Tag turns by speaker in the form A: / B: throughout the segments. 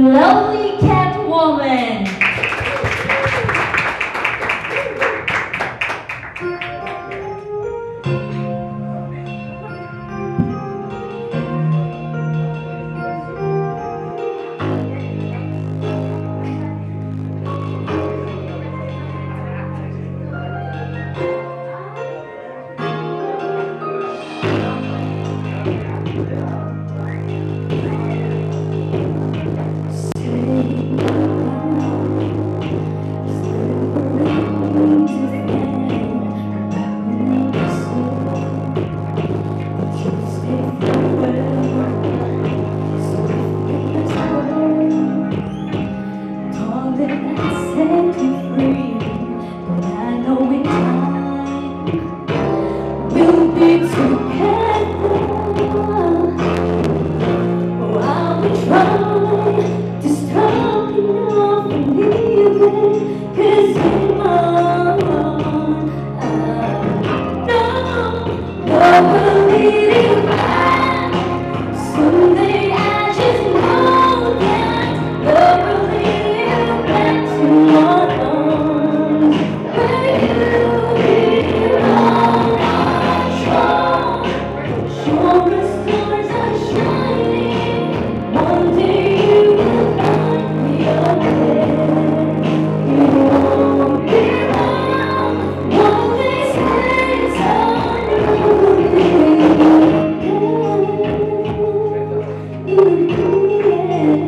A: Lovely Catwoman. We'll be together. Oh, I will try to stop you now from leaving. 'Cause in my heart, I know love will lead you back. Someday I just know that love will lead you back to my arms. Where you belong, I'm sure. Sure the stars are shining. One day you will find me again. You won't be wrong. One of these days I'll be in the end.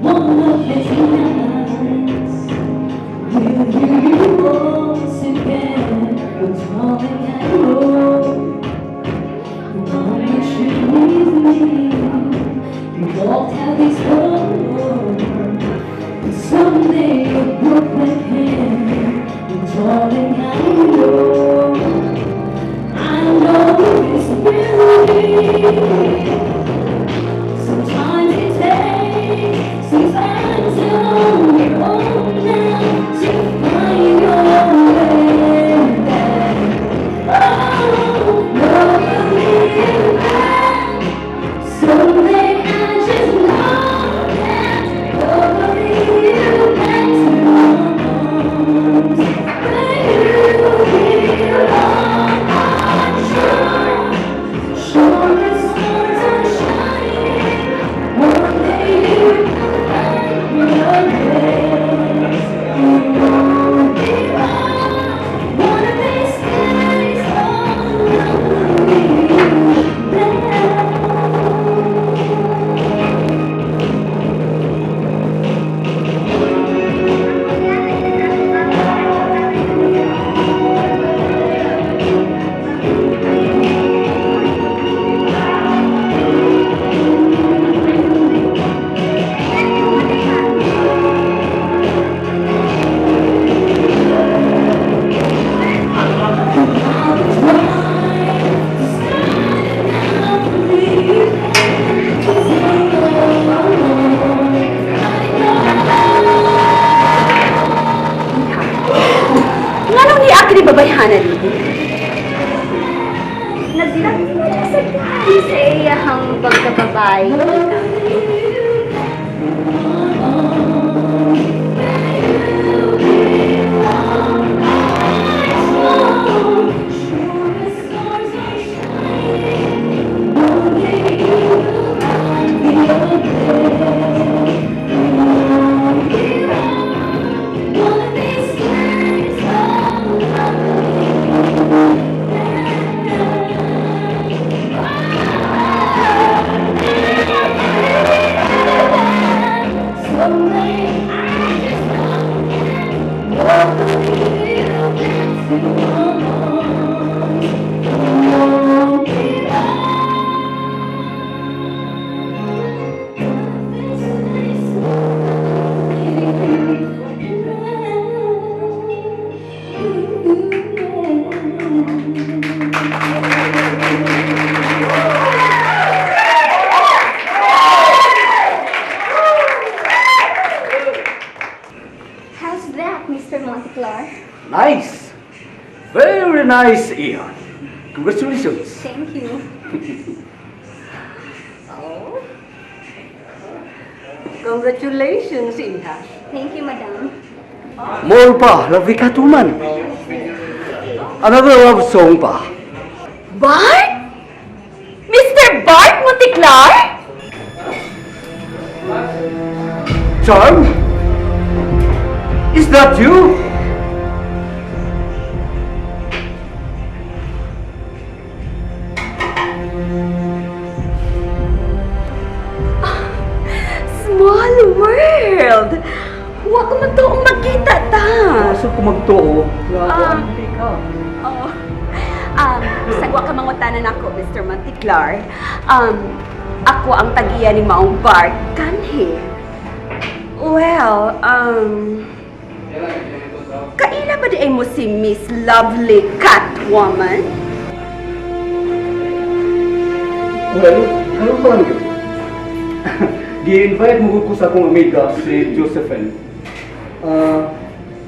A: One of these nights, we'll hear you once again. Oh, darling, I know the moment you leave me, you walked out this door. But someday you'll look back in, and darling, I know this will be. Sometimes it takes some time to on your own now to find your way back. Oh, love will lead you back. Someday I just know that love will lead you back to my arms. Where you belong, I'm sure. Sure the stars are shining. One day you will find me again. You won't be wrong. One of these days, oh, love will lead you back. I will try to stand up and leave. 'Cause I know, I know.
B: Iha. Nganong nia kini babayhana diri? Nagdala sa sa iyahang pagkababae.
A: Love will lead you back to my arms. Where you belong, I'm sure. Sure the stars are shining. One day you will find me again. You won't be wrong. One of these days, oh, love will lead you back. Someday I just know that love will lead you back to my arms. You won't be wrong. This place will lead you back.
C: How's that, Mr. Monteclar?
D: Nice. Very nice, Ian. Congratulations.
C: Thank you. Oh.
B: Congratulations, iha.
C: Thank you, madam.
D: More pa, Lovely Catwoman. Another love song pa.
B: Bart? Mr. Bart Monticlar?
D: Charm? Is that you?
B: Small world! Wa ko matuong magkita ta.
D: Asa ko magtuo?
B: Ah.
D: Hindi ka.
B: Oh. Sagwa ka mangutanan ako, Mr. Monticlar. Ako ang tagiya ni Maong Bart kanhi. Well, kaila ba diay mo si Miss Lovely Catwoman?
D: Well, karon pa lang yun. Gi-invite mo ko sa akong amiga, si Josephine.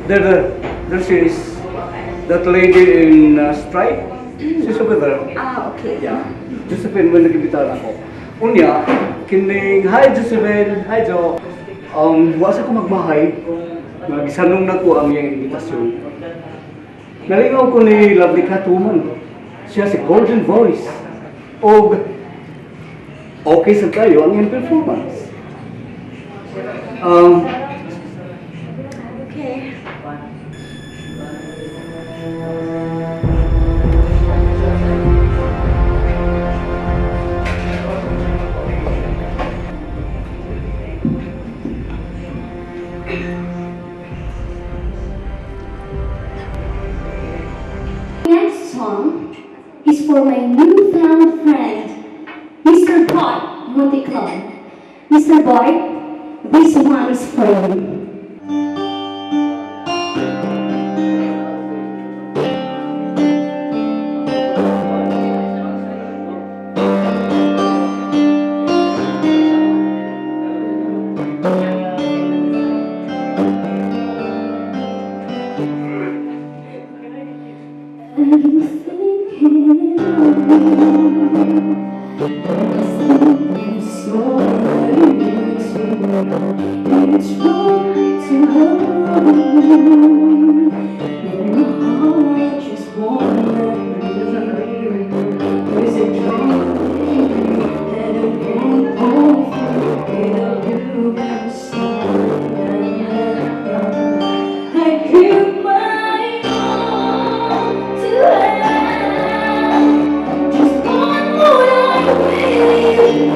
D: There she is. That lady in stripe. She's over there.
B: Ah, okay.
D: Yeah. Josephine, when nag-imbitahan ako. Unya, kining, "Hi Josephine, hi Jo." Wa sa ko magmahay. Nagisanong na ko ang iyang imbitasyon. Nalingaw ko ni Lovely Catwoman. Siya si Golden Voice. Og okay sa kayo ang iyang performance.
B: Okay.
A: Next song is for my newfound friend, Mr. Bart Monticlar. Mr. Bart, this one is for you. I'm thinking of you. There's so it's wrong to hold you. And my heart just won't let me. There's a dream that I won't go without you by my side. I keep my own to have just one more night with you.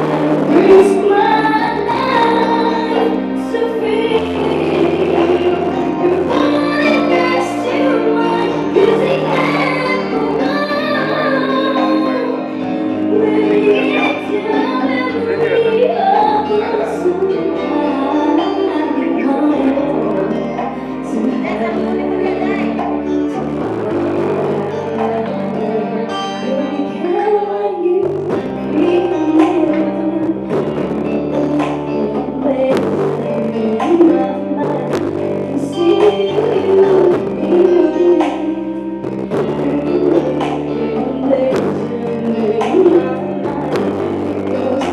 A: Risk my life to feel your body next to mine. Music and go on. We get to memory of the sun. To have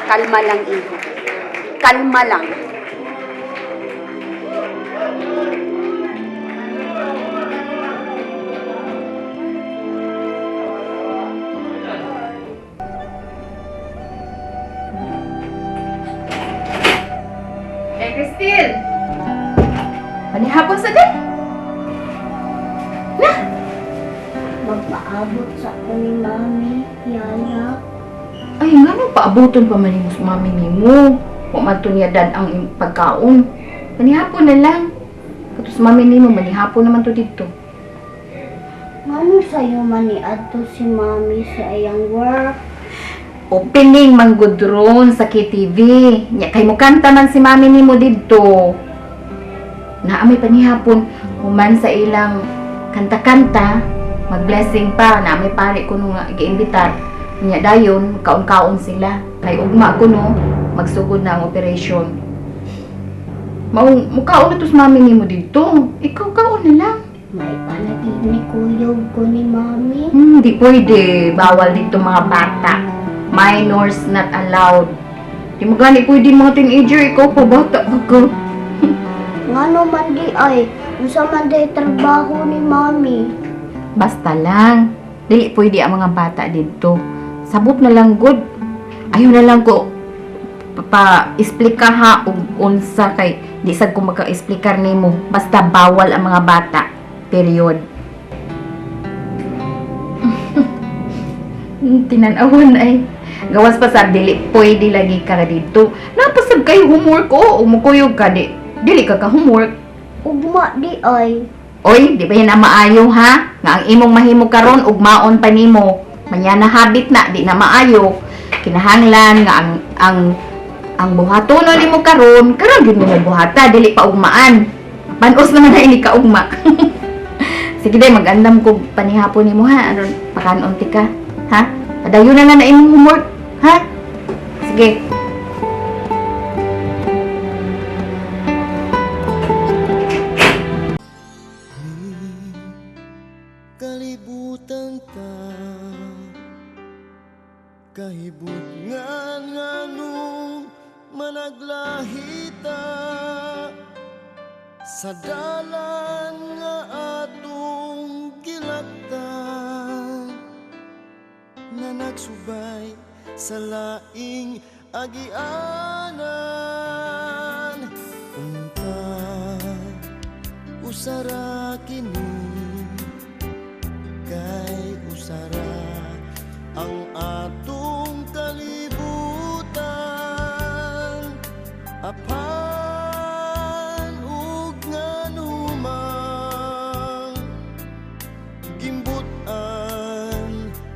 B: Kalma lang, iho. Kalma lang.
E: Eh, Christine! Panihapon sa din!
C: Magpaabot sa ako ni Mami, Yaya.
E: Ay, nga nung paabuton pa man nimo sa mami nimo. Wa man to niya dad ang pagkaon. Manihapon na lang. Katos mami nimo, manihapon naman to dito.
C: Ngano sa'yo man ni adto si Mami sa iyang work?
E: Opening manggudron sa KTV. Nya kay mukanta man si mami nimo didto. Naa may panihapon human sa ilang kanta-kanta, mag-blessing pa na may pari ko nga giimbitar. Nya dayon kaon-kaon sila. Kay ugma ko no, magsugod na ang operation. Mao mukaon na to sa mami nimo didto. Ikaw kaon na lang.
C: May panatini kuyog ko ni Mami.
E: Di pwede. Bawal dito mga bata. Minors not allowed. Di mo gani pwede mga teenager. Ikaw pa bata pa ka.
C: Ngano man di ay, unsa man di trabaho ni Mami?
E: Basta lang. Dili pwede ang mga bata dito. Sabot na lang good. Ayaw na lang ko pa-explika ha og unsa kay di sad ko maka-explikar nimo. Basta bawal ang mga bata. Period. Tinanawon ay. Gawas pa sa dili pwede lagi ka dito. Napasab kay homework o umukuyog ka di. Dili ka ka homework.
C: Ugma di ay.
E: Oy, di ba yan ang maayo ha? Nga ang imong mahimo karon ugmaon pa nimo. Manya na habit na di na maayo. Kinahanglan nga ang buhatonon nimo karon, karon gyud mo buhata, dili pa ugmaan. Panos naman na ini ka ugma. Sige day, mag-andam ko panihapon nimo ha. Aron pakanon ti ka, ha? Padayon na na na imong homework, ha? Sige.
F: Kalibutan ta kahibutngan nganong managlahita sa dalan nga atong gilaktan nga nagsubay sa laing agianan. Unta usara kini kay usara ang atong kalibutan apan.